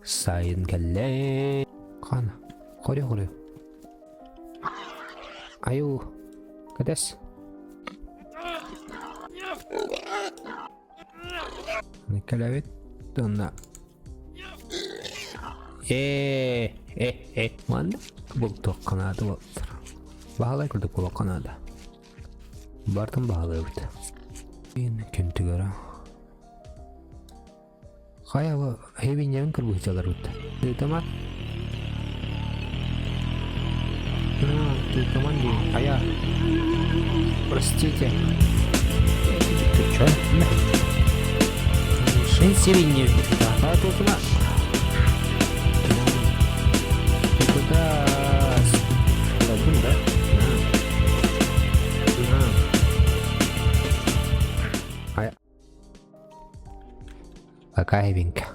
Сайын кэллэ. Хана. Хорю-хорю. Аю. Кэтэс. Кэлэбит. Онно. Э, э, э. Манна бултуохха наада буолтар. Баһылай курдук буолуохха наада. Бартын баһылыыбыт. Күн түгэрэ. Хайа бу хебинньэбин кырбыһычалар бытта. Тыытаман. Тыытаман дии. Хайа. Простите. Ты чё? Шин сиринни. А тутума. Ты куда? Ладно, да? На. На. Пока, Эвенька.